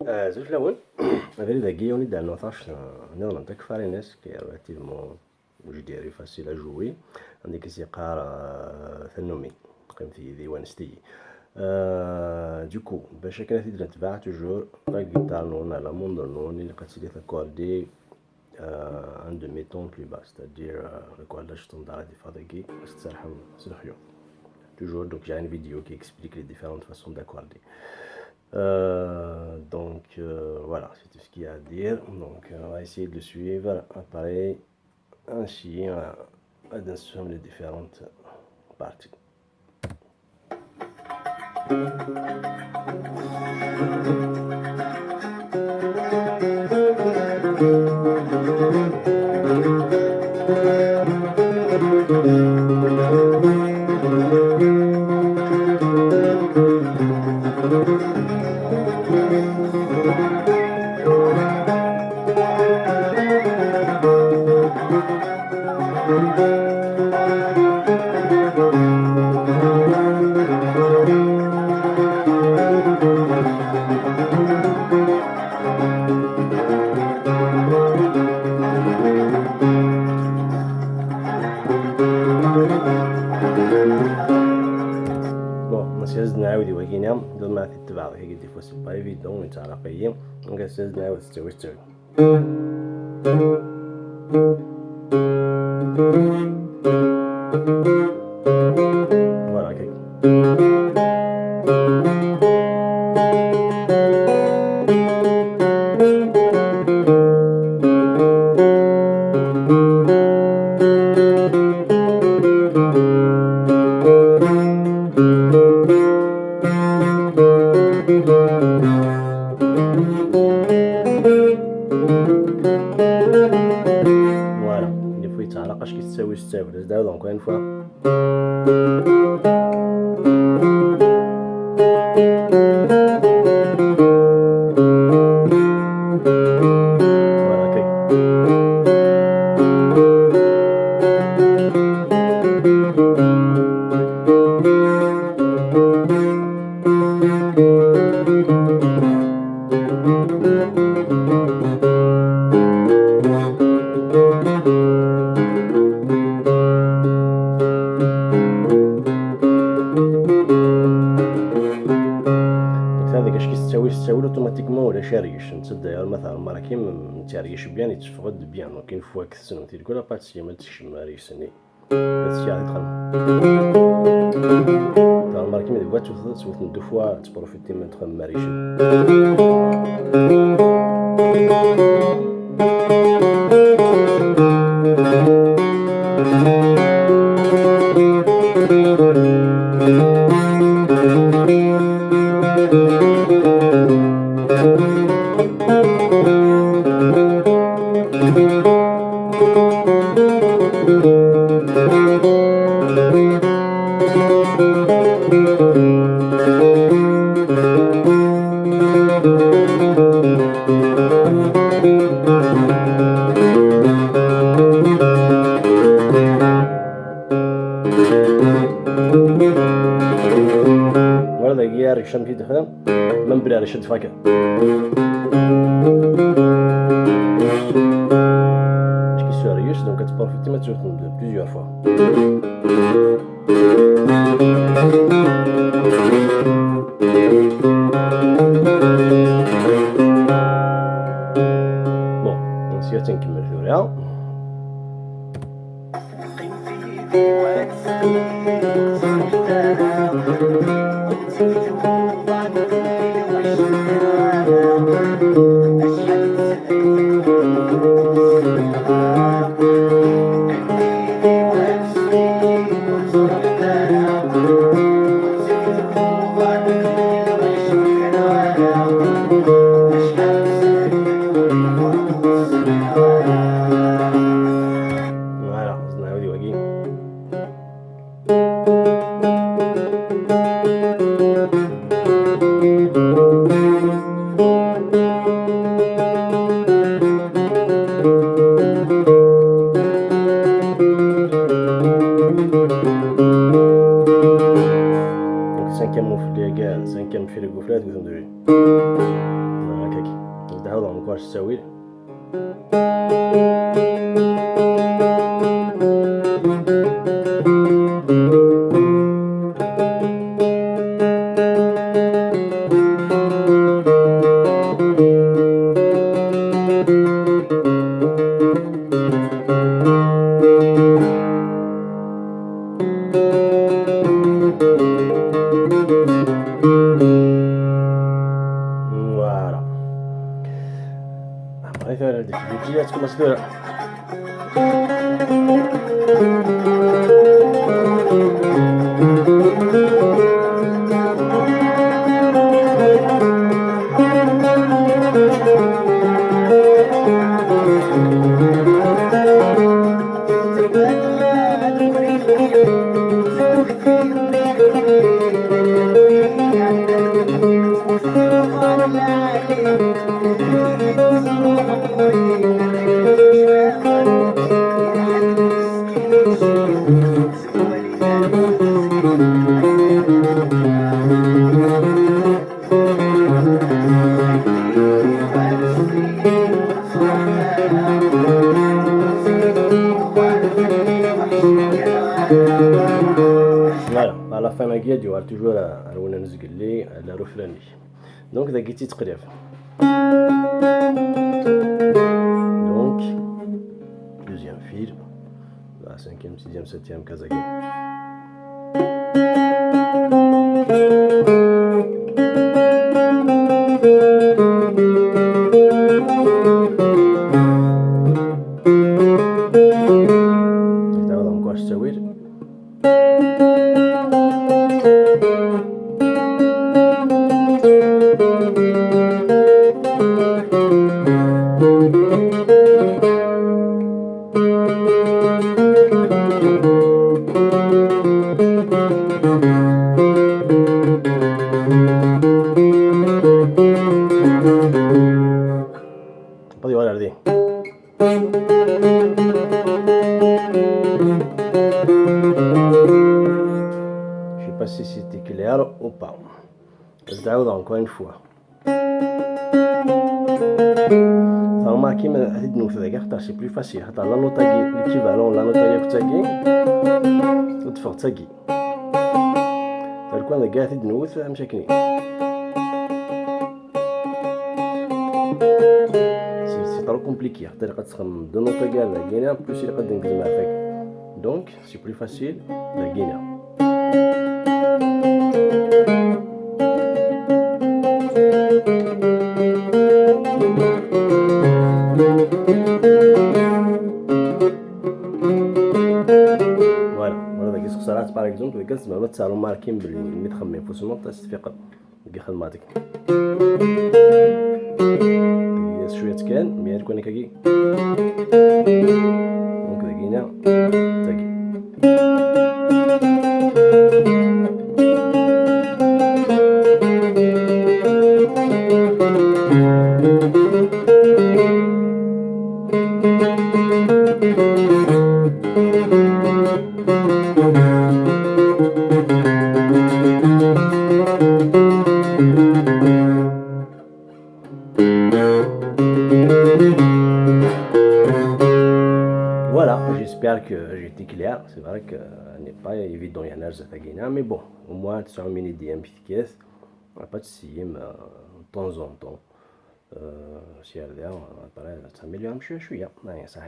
زوج الأول هذا ذاكي وني دار نوطاش نظن Takfarinas qui est relativement, je dirais, facile à jouer. عندك سيقار ثنومي قيمتي ديوان ستي. Du coup باش كان تيدنا تبع toujours la guitare نون la mandoline اللي قد accordée un demi-ton plus bas, c'est-à-dire l'accordage standard des فاضيكي باش تسرحو الخيوط toujours. Donc j'ai une vidéo qui explique les différentes façons d'accorder. Donc voilà, c'est tout ce qu'il y a à dire. Donc on va essayer de le suivre pareil ainsi à les différentes parties. Bon, نسيز نعاود وكينا دون ما تتبع هيك des fois c'est pas évident يتعرقي. Donc نسيز نعاود تستوي تستوي. Voilà, هكاك. Voilà, des fois يتعرق اش كيتساوي تساوي. نعاود encore une fois. Voilà, هكاك. هذاك اش كيستوي يستوي automatiquement ولا شاريش انت داير مثلا مرة كي تاريش bien يتفقد bien. Donc une fois كتسنو تيقول la partie ما تشم ريسني هادشي غادي تخدم مرة كيما دابا تسوت deux fois تبروفيتي من تخدم ماريش. Voilà داكي ريشام كي تخدم من بلا ريشة فاكر. اش كيسو ريش donc تبروفيتي ما تزود plusieurs fois. Bon, نسيت نكمل ثوريا. Voilà, نعاودي واقي. الساويل. Voilà. Après, faire la difficulté, commence de là. Voilà, à la fin la il y aura toujours la نزقلي la refrain. Donc ذاك تقريب. Donc deuxième fil, la cinquième, sixième, septième case. تعاود encore الساويل. غادي ولا دي. Je sais pas si c'était clair ou pas. تعاود encore une fois. Remarquez ما غادي نوث ذاك خاطر c'est plus facile خاطر la note l'équivalent la note ياك تاكي تفوق تاكي تالكون كاع غادي نوث مشاكني. C'est trop compliqué خاطر قد تخدم deux notes كاع لاكينا plus اللي قد نكزم عفاك. Donc c'est plus facile لاكينا. Voilà, voilà داك الخسارات par exemple كان تسمع تسالو ماركين باللي تخمم فوسمون تستفيق كي خدماتك شويه كان مي كون كاكي. Donc داكينا تاكي. Voilà, j'espère que j'ai été clair. C'est vrai que n'est pas évident, il y en a mais bon, au moins, tu as une idée, un petit caisse. Pas de de temps en temps. Si elle est, ça s'améliore, je suis, ça.